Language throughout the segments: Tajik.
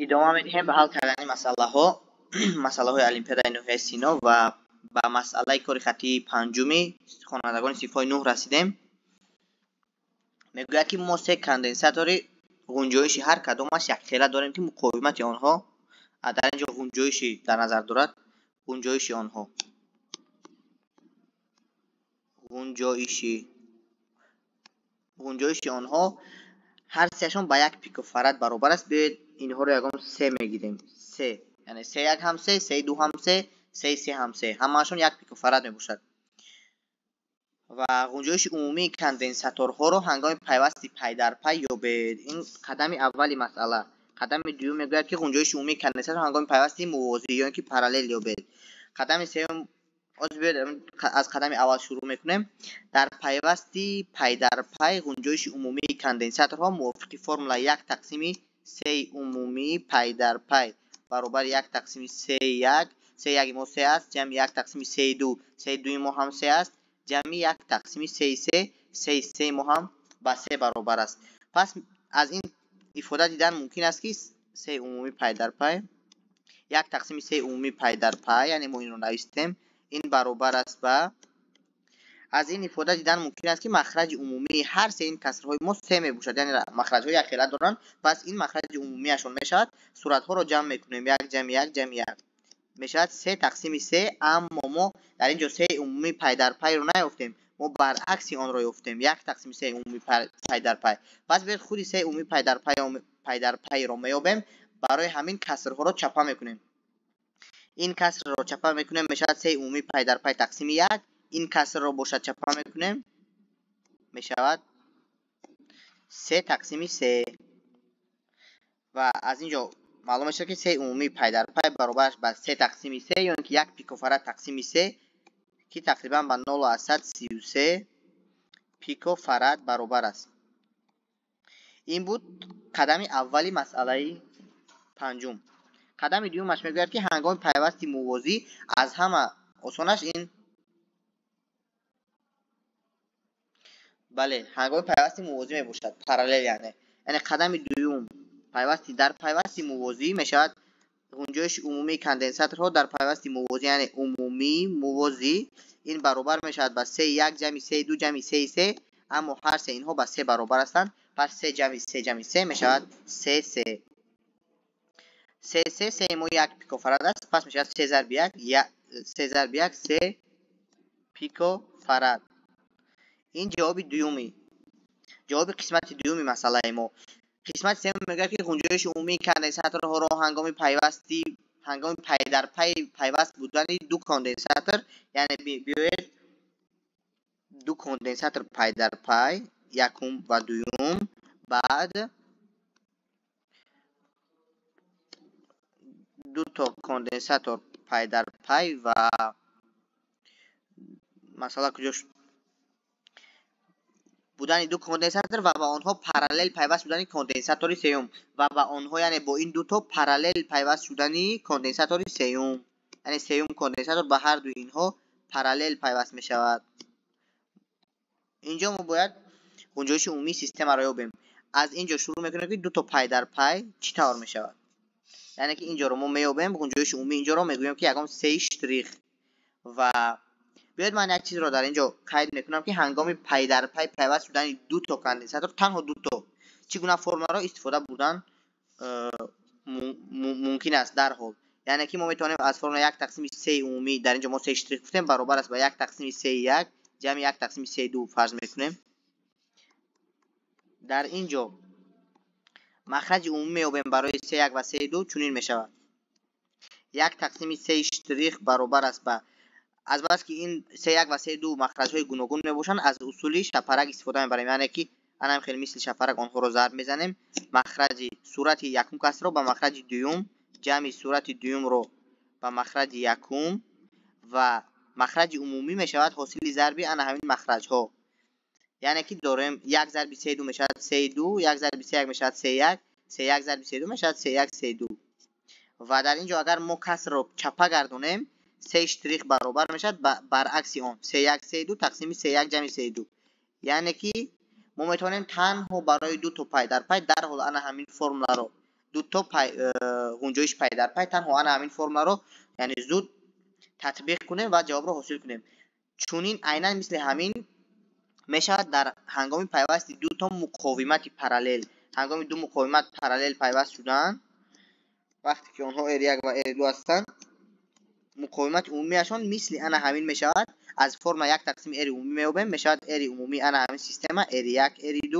Идома медиҳем ба ҳал кардани масъалаҳо, масъалаҳои Олимпиадаи ноҳияи Сино ва ба масъалаи кори хаттии панҷуми хонандагони синфҳои нӯҳ расидем. Мегӯяд, ки мо се конденсатори ғунҷоиши ҳар кадомаш якхела дорем, ки муқовимати онҳо дар инҷо ғунҷоиши дар назар дорад, ғунҷоиши онҳо, ғунҷоиши онҳо ҳар сеашон ба як пикофарад баробар аст. Биёед инҳоро ягон се мегирем. Се, яъне се як ҳам се, се ду ҳам се, се се ҳам се, ҳамаашон як пикофарад мебошад. Ва ғунҷоиши умумии конденсаторҳоро ҳангоми пайвасти пайдарпай ёбед. Ин қадами аввали масъала. Қадами дуюм мегӯяд, ки ғунҷоиши умумии конденсатор ҳангоми пайвасти мувозӣ ё ин ки параллел ёбед. Қадами сеюм, оз биёед аз қадами аввал шурӯъ мекунем. Дар пайвасти пайдарпай ғунҷоиши умумии конденсаторҳо мувофиқи формула як тақсими сеи умумии пайдарпай баробари як тақсими се як, се яки мо се аст, ҷамъи як тақсими сеи ду, сеи дуи мо ҳам се аст, ҷамъи як тақсими сеи се, сеи сеи мо ҳам ба се баробар аст. Пас аз ин ифода дидан мумкин аст, ки сеи умумӣ пайдарпай як тақсими сеи умумӣ пайдарпай, яъне мо инро навистем, ин баробар аст ба, аз ин ифода дидан мумкин аст, ки махраҷи умумии ҳар се ин касрҳои мо се мебошад, яъне махраҷҳои якхела доранд. Пас ин махраҷи умумиашон мешавад, суратҳоро ҷамъ мекунем, як ҷамъи як ҷамъи як мешавад се тақсими се. Аммо мо дар инҷо сеи умумии пайдарпайро наёфтем, мо баръакси онро ёфтем, як тақсими сеи умумии пайдарпай. Пас биёед худи сеи умумии пайдарпайро меёбем. Барои ҳамин касрҳоро чапа мекунем. Ин касрро чапа мекунем, мешавад сеи умумии пайдарпай тақсими як. Ин касрро бошад чапа мекунем, мешавад се тақсими се. Ва аз инҷо маълум мешавад, ки сеи умумии пайдарпай баробар аст ба се тақсими се, ё ин ки як пикофарад тақсими се, ки тақрибан ба нол аз сад сию се пикофарад баробар аст. Ин буд қадами аввали масъалаи панҷум. Қадами дуюмаш мегӯяд, ки ҳангоми пайвасти мувозӣ аз ҳама осонаш ин, бале, ҳангоми пайвасти мувозӣ мебошад, параллел, яъне қадами дуюм пайвасти дар пайвасти мувозӣ мешавад ғунҷоиши умумии конденсаторҳо дар пайвасти мувозӣ, яъне умумии мувозӣ, ин баробар мешавад ба се як ҷамъи се ду ҷамъи се се, аммо ҳар се инҳо ба се баробар ҳастанд. Пас се ҷамъи се ҷамъи се мешавад се се. Се се, се мо як пикофарад аст, пас мешавад се зарби як, се зарби як, се пикофарад. Ин ҷавоби дуюми, ҷавоби қисмати дуюми масъалаи мо. Қисмати сеюм мегӯяд, ки ғунҷоиши умумии конденсаторҳоро ҳангоми пайвасти, ҳангоми пайдарпай пайваст будани ду конденсатор, яъне биёед ду конденсатор пайдарпай, якум ва дуюм, баъд ду то конденсатор пайдарпай ва масъала куҷо шуд? Будани ду конденсатор ва ба онҳо параллел пайваст шудани конденсатори сеюм ва ба онҳо, яъне бо ин дуто параллел пайваст шудани конденсатори сеюм, яъне сеюм конденсатор ба ҳар дуи инҳо параллел пайваст мешавад. Инҷо мо бояд ғунҷоиши умумии системаро ёбем. Аз инҷо шурӯъ мекунем, ки дуто пай дар пай чӣ тавр мешавад. Яъне ки инҷоро мо меёбем, ғунҷоиши умумии инҷоро мегӯем, ки ягон сеи штрих. Ва биёед ман як чизро дар инҷо қайд мекунам, ки ҳангоми пайдарпай пайваст шудани ду то конденсатор, танҳо ду то, чӣ гуна формуларо истифода бурдан мумкин аст дарҳол. Яъне ки мо метавонем аз формула як тақсими сеи умумӣ, дар инҷо мо се штрих гуфтем, баробар аст ба як тақсими сеи як ҷамъи як тақсими сеи ду фарз мекунем. Дар инҷо махраҷи умумӣ меёбем барои се як ва се ду, чунин мешавад: як тақсими сеи штрих баробар аст ба, аз бас ки ин се як ва се ду махраҷҳои гуногун мебошанд, аз усули шапарак истифода мебарем. Яъне ки анам хеле мисли шапарак онҳоро зарб мезанем. Махраҷи сурати якум касрро ба махраҷи дуюм, ҷамъи сурати дуюмро ба махраҷи якум, ва махраҷи умумӣ мешавад ҳосили зарби ана ҳамин махраҷҳо. Яъне ки дорем як зарби се ду мешавад се ду, як зарби се як мешавад се як, се як зарби се ду мешавад се як се ду. Ва дар инҷо агар мо касрро чапа гардонем, се штрих баробар мешавад баръакси он, се як се ду тақсими се як ҷамъи се ду. Яъне ки мо метавонем танҳо барои ду то пай дар пай дарҳол ана ҳамин формуларо Ду то ғунҷоиш пай дар пай, танҳо ана ҳамин формуларо яъне зуд татбиқ кунем ва ҷавобро ҳосил кунем. Чунин айнан мисли ҳамин мешавад дар ҳангоми пайвасти ду то муқовимати параллел. Ҳангоми ду муқовимат параллел пайваст шудан, вақте ки онҳо R1 ва R2 ҳастанд, муқовимати умумиашон мисли ана ҳамин мешавад. Аз формула 1 тақсими R умумӣ меёбем, мешавад R умумӣ ана ҳамин система R1 R2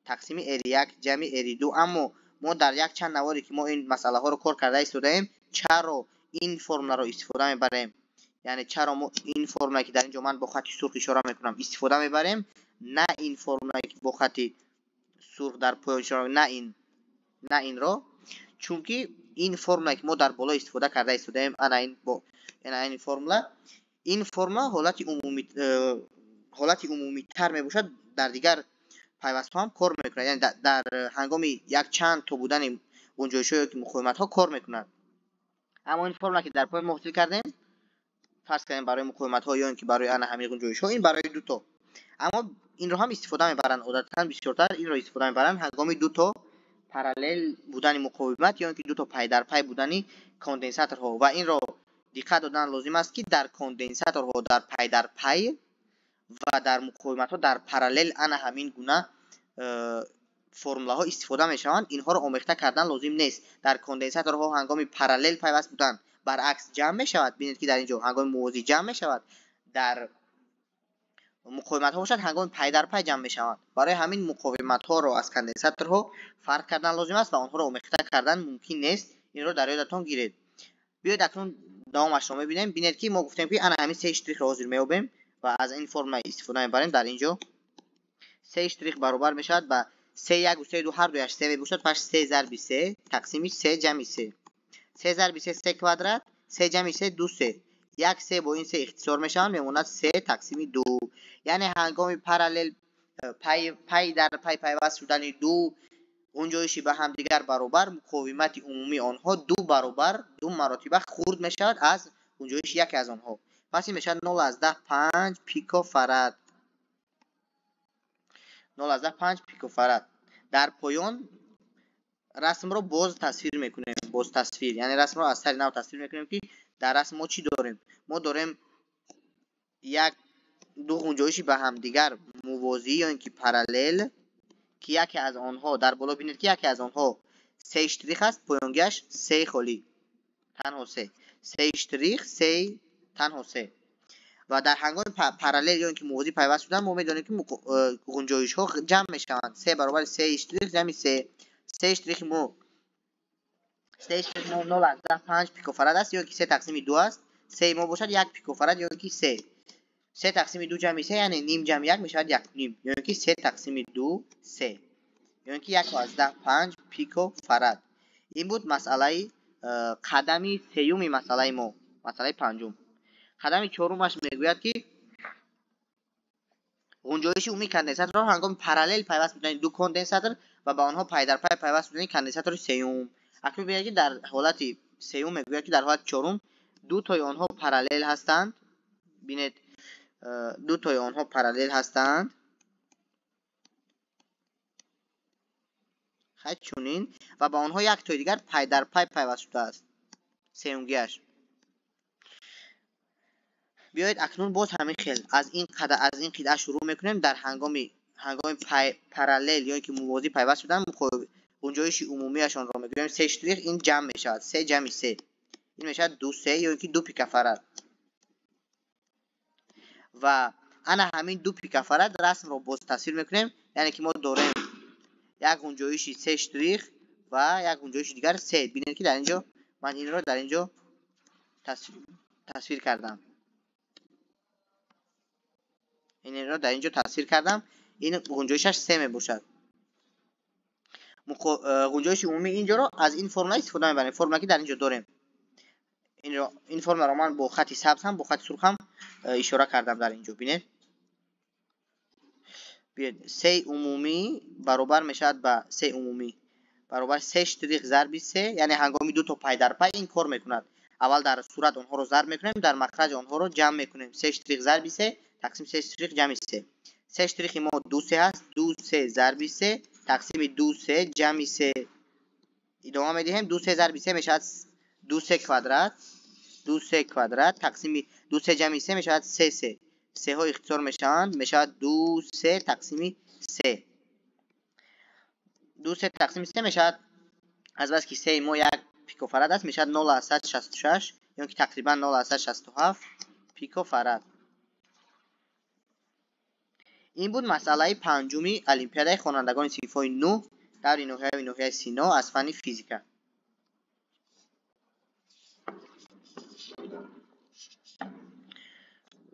тақсими R1 ҷамъи R2. Аммо мо дар як чанд наворе ки мо ин масъалаҳоро кор карда истодаем, чаро ин формуларо истифода мебарем? Яъне чаро мо ин формулае ки дар ин ҷо ман бо хати сурх ишора мекунам истифода мебарем, на ин формулае ки бо хати сурх дар поён ишора, на инро, чунки ин формулае ки мо дар боло истифода карда истодаем, ана ин бо ана ин формула, ин формула ҳолати умумитар мебошад, дар дигар пайвастҳо ҳам кор мекунад. Яъне дар ҳангоми якчанд то будани ғунҷоишҳо ё ки муқовиматҳо кор мекунад. Аммо ин формула ки дар поён мо ҳосил кардем, фарз кардем барои муқовиматҳо ё ин ки барои ана ҳамин ғунҷоишҳо, ин барои ду то. Аммо инро ҳам истифода мебаранд, одатан бисёртар инро истифода мебаранд ҳангоми ду то параллел будани муқовимат ё ин ки ду то пай дар пай будани конденсаторҳо. Ва инро диққат додан лозим аст, ки дар конденсаторҳо дар пай дар пай ва дар муқовиматҳо дар параллел ана ҳамин гуна формулаҳо истифода мешаванд. Инҳоро омехта кардан лозим нест. Дар конденсаторҳо ҳангоми параллел пайваст будан баръакс ҷамъ мешавад. Бинед ки дар ин ҷо ҳангоми мувозӣ ҷамъ мешавад, дар муқовиматҳо бошад ҳангоми пай дар пай ҷамъ мешаванд. Барои ҳамин муқовиматҳоро аз конденсаторҳо фарқ кардан лозим аст ва онҳоро омехта кардан мумкин нест. Инро дар ёдатон гиред. Биёед акнун давомашро мебинем. Бинед ки мо гуфтем ки ана ҳамин се штрихро ҳозир меёбем ва аз ин формула истифода мебарем. Дар ин ҷо се штрих баробар мешавад ба се як ва се ду, ҳар дуяш се мебошад, пас се зарби се тақсими се ҷамъи се. Се зарби се се квадрат, се ҷамъи се ду се. Як се бо ин се ихтисор мешаванд, мемонад се тақсими ду. Яъне ҳангоми параллел пай дар пай пайваст шудани ду ғунҷоиши ба ҳамдигар баробар, муқовимати умумии онҳо ду баробар, ду маротиба хурд мешавад аз ғунҷоиши яке аз онҳо. Пас ин мешавад 0,5 пикофарад. 0,5 пикофарад. Дар поён расмро боз тасвир мекунем, боз тасвир, яъне расмро аз сари нав тасвир мекунем, ки дар расм мо чӣ дорем? Мо дорем як ду ғунҷоиши ба ҳамдигар мувозӣ ё ин ки параллел, ки яке аз онҳо дар боло бинед ки яке аз онҳо се штрих аст, поёнгиаш се холӣ, танҳо се. Се штрих, се, танҳо се. Ва дар ҳангоми параллел ё ин ки мувозӣ пайваст шудан мо медонем ки ғунҷоишҳо ҷамъ мешаванд. Се баробари се штрих ҷамъи се. Се штрихи мо, се штрих мо 0,5 пикофарад аст ё ин ки се тақсими ду аст. Се мо бошад як пикофарад ё ин ки се. Се тақсими ду ҷамъи се, яъне ним ҷамъи як мешавад як ним, ё ин ки се тақсими ду се, ё ин ки 1,5 пикофарад. Ин буд масъалаи қадами сеюми масъалаи мо, масъалаи панҷум. Қадами чорумаш мегӯяд ки ғунҷоиши умумии конденсаторро ҳангоми параллел пайваст будани ду конденсатор ва ба онҳо пай дар пай пайваст будани конденсатори сеюм. Акнун бинед ки дар ҳолати сеюм мегӯяд ки дар ҳолати чорум ду тои онҳо параллел ҳастанд. Бинед, ду тои онҳо параллел ҳастанд. Хай чунин, ва ба онҳо як тои дигар пай дар пай пайваст шудааст, сеюмгиаш. Биёед акнун боз ҳамин хел аз ин қада, аз ин қитъа шурӯъ мекунем. Дар ҳангоми параллел ё ин ки мувозӣ пайваст шудан ғунҷоиши умумиашонро мегӯем се штрих, ин ҷамъ мешавад се ҷамъи се, ин мешавад ду се ё ин ки ду пикофарад. Ва ана ҳамин ду пикофарад расмро боз тасвир мекунем, яъне ки мо дорем як ғунҷоиши се штрих ва як ғунҷоиши дигар се. Бинед ки дар ин ҷо ман инро дар ин ҷо тасвир кардам. Инро дар ин ҷо тасвир кардам. Ин ғунҷоишаш се мебошад. Ғунҷоиши умумии ин ҷоро аз ин формула истифода мебарем. Формула ки дар ин ҷо дорем. Ин формуларо ман бо хати сабз ҳам бо хати сурх ҳам ишора кардам дар ин ҷо. Бинед. Биёед, се умумӣ баробар мешавад ба се умумӣ баробар се штрих зарби се, яъне ҳангоми ду то пай дар пай ин кор мекунад. Аввал дар сурат онҳоро зарб мекунем, дар махраҷ онҳоро ҷамъ мекунем. Се штрих зарби се тақсим се штрих ҷамъи се. Се штрихи мо ду се ҳаст, ду се зарби се тақсими ду се ҷамъи се. Идома медиҳем. Ду се зарби се мешавад ду се квадрат, ду се квадрат тақсими ду се ҷамъи се мешавад се се. Сеҳо ихтисор мешаванд, мешавад ду се тақсими се. Ду се тақсими се мешавад, азбаски сеи мо як пикофарад аст, мешавад 0,66 ё ки тақрибан 0,67 пикофарад. Ин буд масъалаи панҷуми олимпиадаи хонандагони синфҳои нӯҳ даври ноҳияви ноҳияи Сино аз фанни физика.